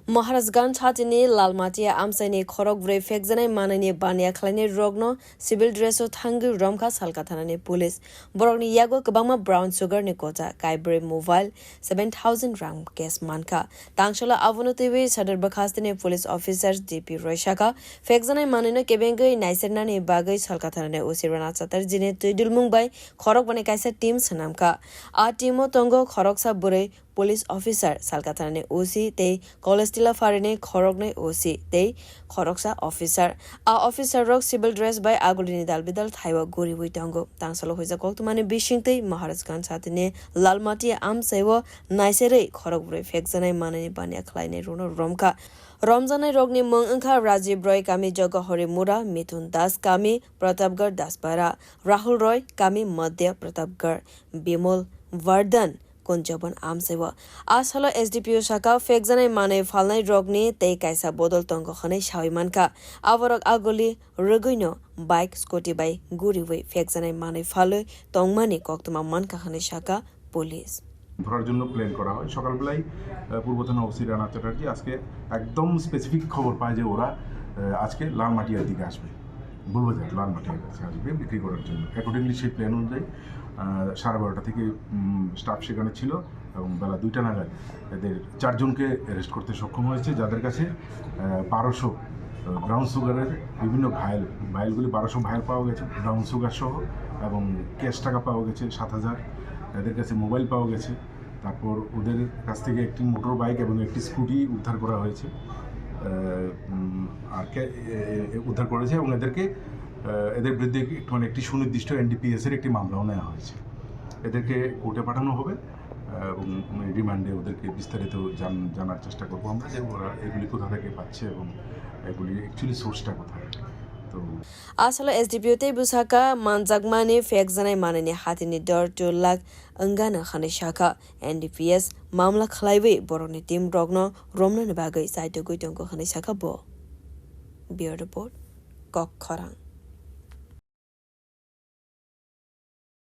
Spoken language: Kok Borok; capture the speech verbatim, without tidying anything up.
Maharajganj hatini Lalmatia amchaini khorok bwrwi phekjanai manwini baniya khlainai rokno civil dress o thangwi romkha Salka thanani police. Borokni yago kwbangma brown sugar ni kocha, kaibrwi mobile, seven thousand rang cash mankha. Tangsalo abono twiwi Sadar Bakhastini police officer D P Roy sakha, phekjanai manwino kebengwi naisernani bagwi Salka thanani O C Rana Chatterjee ni twi dulmung bai khorok bani kaisa team swnamkha. A team o tongo khoroksa bwrwi police officer, Salka thanani O C tei Kolestila pharini khoroknwi O C tei khoroksa officer. A officer rok civil dress bai agulini dal bidal thaiwi guriwi tongo. Tangsalo huijak koktwmani bisingtwi Maharajganj hatini Lalmatia amchaiwo naiserwi khorok bwrwi phekjanai manwini baniya khlainai rokno romkha. Romjanai rokni mung wngkha Rajiv Roy kami Jogahori Mura, Mithun Das kami Pratapgarh Daspara, Rahul Roy kami Madhya Pratapgarh, Bimol Vardhan, Kunjabon amsaiwo. A salo S D P O saka phekjanai manwi phalnai rokni tei kaisa bodol tongo hwnwi sawi mankha. Aborok aguli rwgwino bike, scooty bai guriwi phekjanai manwi phalwi tongmani koktwma mankha hwnwi saka police. ধরার জন্য প্ল্যান করা হয়। সকালবেলায় আহ, পূর্বতন ওসি রানা চ্যাটার্জি আজকে একদম স্পেসিফিক খবর পায় যে ওরা আহ, আজকে লালমাটিয়ার দিকে আসবে, ভুলবাজার লালমাটিয়ার কাছে আসবে বিক্রি করার জন্য। অ্যাকর্ডিংলি সেই প্ল্যান অনুযায়ী আহ, সাড়ে বারোটা থেকে স্টাফ সেখানে ছিল এবং বেলা দুইটা নাগাদ এদের চারজনকে অ্যারেস্ট করতে সক্ষম হয়েছে, যাদের কাছে বারোশো ব্রাউন সুগারের বিভিন্ন ভায়েল, ভায়েলগুলি বারোশো ভায়েল পাওয়া গেছে ব্রাউন সুগার সহ, এবং ক্যাশ টাকা পাওয়া গেছে সাত হাজার। এদের কাছে মোবাইল পাওয়া গেছে। তারপর ওদের কাছ থেকে একটি মোটর বাইক এবং একটি স্কুটি উদ্ধার করা হয়েছে। আহ, উম, আর কে- এ- এ- উদ্ধার করেছে এবং এদেরকে আহ, এদের বিরুদ্ধে একটি- মানে একটি সুনির্দিষ্ট এনডিপিএস এর একটি মামলাও নেওয়া হয়েছে। এদেরকে কোর্টে পাঠানো হবে, আহ, এবং রিমান্ডে ওদেরকে বিস্তারিত জান- জানার চেষ্টা করবো আমরা যে ওরা এগুলি কোথা থেকে পাচ্ছে এবং এগুলি অ্যাকচুয়ালি সোর্সটা কোথায়। তো Asalo S D P O tei bwsaka manjakmani phekjanai manwini hatini dor two lakh wngano hwnwi sakha. N D P S mamla khlaiwi borokni team rokno romnani bagwi chaitugwi tongo hwnwi sakha bo. Bureau Report, Kok Khorang.